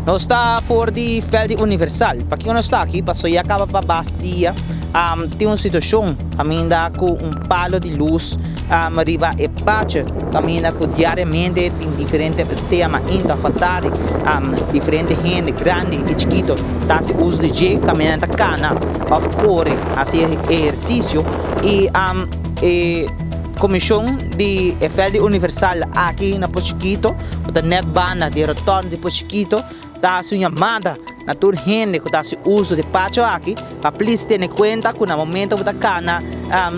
Nos ta for di veld di Universal. Pakiko nos ta aki? Paso ya kaba pa bas dia um, tin un situashon kaminda ku un palo di lus um, riba e pache kaminda ku diariamente tin diferente sea mainta of atardi um, diferente hende grandi i chikito ta hasi uso di dje kaminda nan ta kana of kore hasi ehersisio i um, e komishon di e veld di Universal aki na Pos Chikito ku ta nèt banda di e rotònde di Pos Chikito ta hasi un yamada na tur hende ku ta hasi uso di e pacho aki pa plis tene kuenta ku na momento ku bo ta kana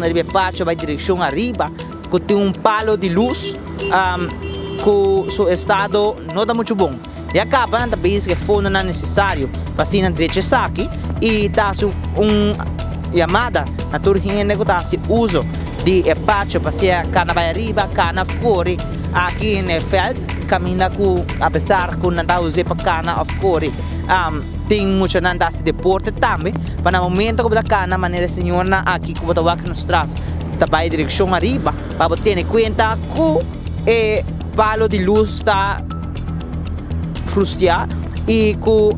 riba e pacho bai direkshon ariba ku tin un palo di lus ku su estado no ta muchu bon. Ya kaba nan ta bezig e fondonan nesesario pa asina drecha esaki i ta hasi un yamada na tur hende ku ta hasi uso di e pacho pa sea kana bai ariba, kana of kore aki na e veld kaminda ku apesar ku nan ta us'é pa kana of kore tin muchanan ta hasi deporte tambe pa na momento ku bo ta kana manera e señornan aki ku bo ta wak nos tras ta bai direkshon ariba pa bo tene kuenta ku e palo di lus ta frustiá i ku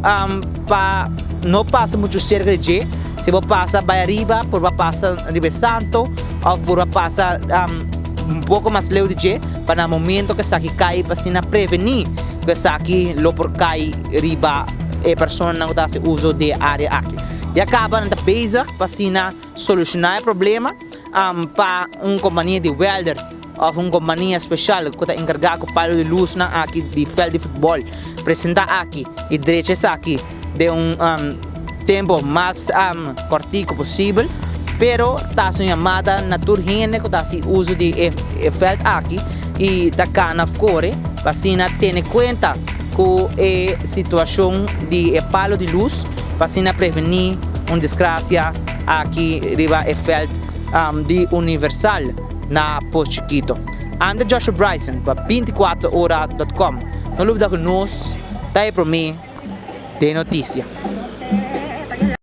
pa no pasa muchu serka di dje. Si bo pasa bai ariba por ba pasa riba e santo òf por ba pasa un poko mas leu di dje pa na momento ku esaki kai pa asina prevení ku esaki lo por kai riba e personanan ku ta hasi uso di e área aki. Ya kaba nan ta bezig pa asina solushoná e problema pa un kompania di welder òf un kompania speshal ku ta enkargá ku palo di lusnan aki di vèlt di futbòl presentá aki i drecha esaki den un tempu mas kòrtiku posibel. Pero ta hasi un yamada na tur hende ku ta hasi uso di e vèlt aki i ta kana òf kore pa asina tene kuenta ku e situashon di e palo di lus pa asina prevení un desgrasia aki riba e vèlt di Universal na Pos Chikito. Ami ta Joshua Bryson pa 24 ora dot com. No lubida ku nos ta e promé den notisia.